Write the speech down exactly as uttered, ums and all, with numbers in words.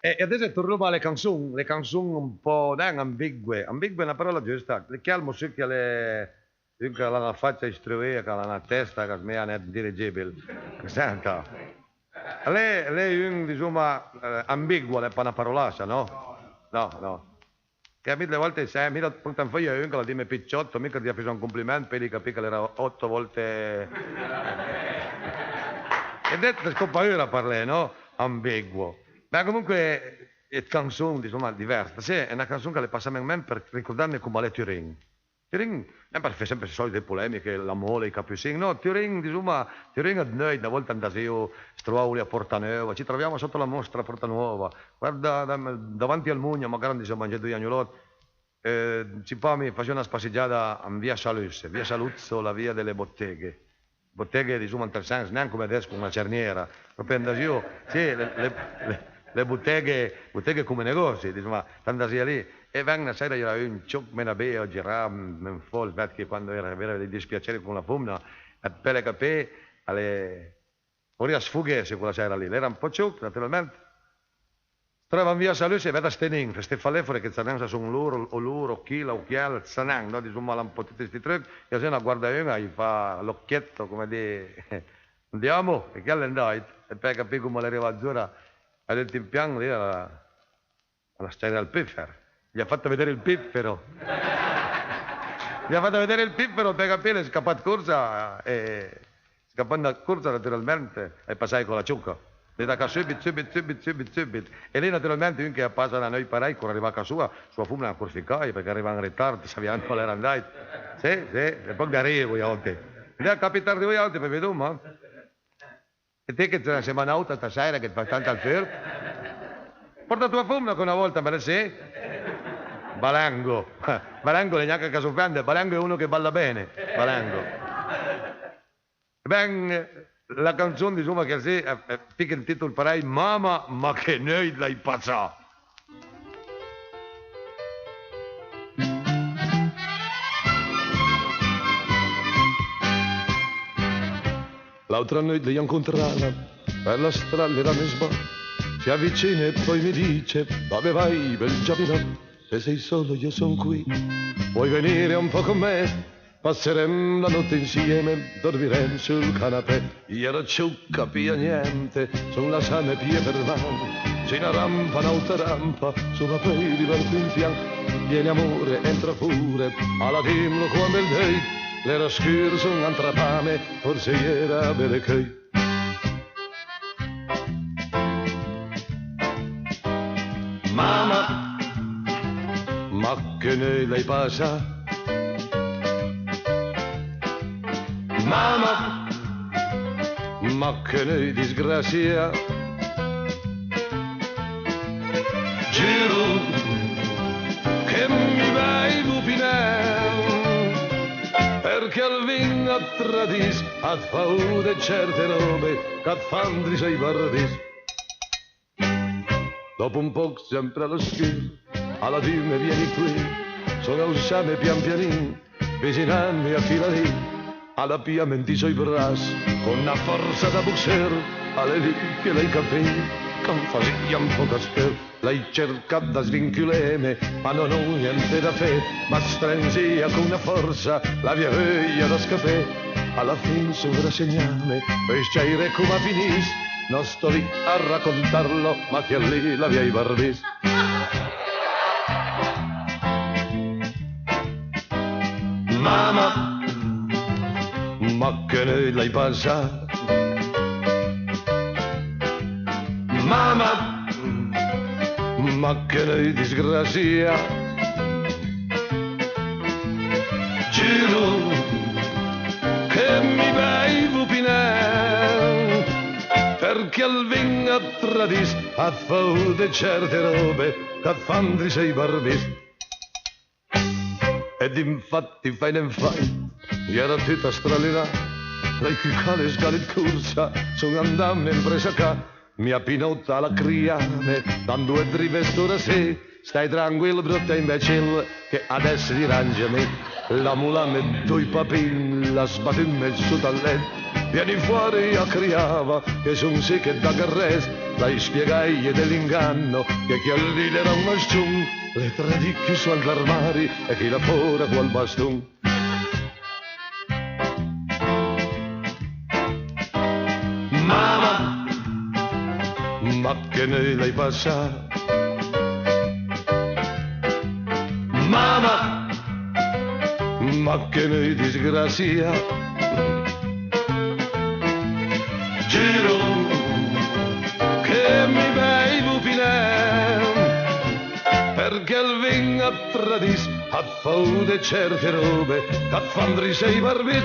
E, e adess tornoma a le canson, le canson un pò, nen ambigue, ambigue a l'é na paròla giusta, le chiel, mo, sù, ch'a l'é un ch'a l'ha na facia istruìa, ch'a l'ha na testa ch'a smija net dirigibil. Senta, a l'é, a l'é un, disoma, eh, ambiguo, a l'é pa na parolassa, no? No, no. Che mi dle vòlte, se mi porto fòi a un ch'a l'ha dime picciotto, mi ch'a dija fise un compliment, pöi i capì ch'a l'era òt vòlte. E det, gh'ò paura a parlé, no? Ambiguo. Ma comunque, e canson, disoma, diverse. Sì, a l'é na canson ch'a l'é passame an ment për ricordarme coma a l'é Turin. Turin, nen për fé sempre le sòlite polemiche, l'amò, i capucin, no, Turin, disoma, Turin ëd neuit, na vòlta andasìo, së trovavo lì a Porta Neuva, ci troviamo sotto la mostra a Porta Nuova, guarda, dav-, davanti al mugno, magara andasìo mangé doi agnolot, eh, ci pa, mi fasìo na spassigiada an via Saluzzo, via Saluzzo, la via delle botteghe. Botteghe, disoma, ant ël sens, nen coma adess con na cerniera, pròpi andasìo, sì, le, le, le, le botteghe, botteghe coma negòssi, disoma, andasìo lì, e ven na sèira, a-i era un cioch menabee a girà, un, un fòl vècc, che quando a l'era, a l'avìa dij dispiaceri con la fomna, e pèl e capèj, a l'é, a l'é voria sfoghesse cola sèira lì, a l'era un pò cioch, naturalment, Trova an via Saluzzo e vèdde ste ninfe, ste falèfore che sa nen s'a son lor, o lor, o chila, o chiel, sa nen, no? Disoma, a l'ha un pò tuti sti truch, e a-i na guarda un, a-j fa l'occhietto, coma dì, andiamo, e chiel a l'é andàit, e pèl e capèj coma a l'é rivà zura, a l'ùltim pian, lì, a l'ha, a l'ha s-ciajà ël piffer, gli ha fatto vedere il piffero, gli ha fatto vedere il piffero, pèl e capèj a l'é scapà ëd corsa, e Scapand ëd corsa, naturalment, a l'é passaje cola cioca. A l'é dà ca sùbit, sùbit, sùbit, sùbit, sùbit. E lì, naturalment, un ch'a passa na neuit parèj, cor rivà a ca soa, soa fomna a l'ha ancor ficàje, përchè a l'ariva an ritard, a savìa nen andoa a l'era andàit. Sì, sì, un pòch da rire, vojàutri. Andé a capitare di vojàutri, pòi vedoma. E ti che it ses na semanà òta stasèira, che it fas tant ël furb. Porta toa fomna che na vòlta, ma sì. Balengo. Balengo a l'é gnanca ch'a s'ofende, balengo a l'é uno che balla bene. Balengo. Ben, la canzon, disoma, che a l'é, eh, eh, ti che ël titol parèj, Mama, ma che neuit l'hai passà! L'àutra neuit l'hai ancontrala për la stra, a l'era mesbà, si avicina e pòi mi dice: "Dove vai, bel giovanotto? Se sei solo, io son qui. Vuoi venire un po' con me? Passeremo la notte insieme, dormiremo sul canapè." I era cioch, capìa gnente, son lassame pijé për man. Sì na rampa, n'àuta rampa, soma pòi rivà al quint pian. Vieni amore, entra pure, a l'ha dimlo coma a l'é neuit, l'era scur, son antrapame, forse i era bele cheuj. Mama, ma che neuit l'hai passà? Mama, ma che neuit disgrasià! Giuro che mi veivo pì nen, përchè ël vin at tradìss, at fa ode certe robe ch'at fan drisé ij barbìss. Dòp un pòch, sempre a l'oscur, a l'ha dime: "Vieni qui." Son ausame pian pianin, visiname a chila lì, a l'ha pijame ant ij sòi brass, con na fòrsa da boxeur, a l'é lì che l'hai capì ch'am fasìa un pòch a speur. L'hai cercà da svinculeme, ma non ho niente da fé, m'astrensia con na fòrsa, l'avìa veuja da scapé. A la fin son rasegname, pòi s-ciairé coma a finìss, no sto lì a racontarlo, ma chiel lì l'avìa ij barbìss. Mama, ma che neuit l'hai passà? Mama, ma che neuit disgrasià! Giuro che mi veivo pì nen, përchè ël vin at tradìss, at fa ode certe robe ch'at fan drisé ij barbìss. Ed infatti, fai nen fai, i era tut stralinà, l'hai cucà le sgale ëd corsa, son andame ampressa a ca, mia pinota a l'ha criame, dando e drive sto rasé, stai tranquil, brutto imbecil, che adess ti range mi. L'ha molame doi papin, l'ha sbatume sot al let, Vieni fuori, a criava, che son sicch ëd daghe res. L'hai spiegaje de l'inganno, che chiel lì l'era un mascion. L'he tradì chiù sot l'armari e chi là fora col baston. Mama, ma che nöit l'hai passà. Mama, ma che nöit disgrazià. Giuro che mi beivo pì nen, perché ël vin a tradis, a foude certe robe, ch'a fan drisé ij barbit.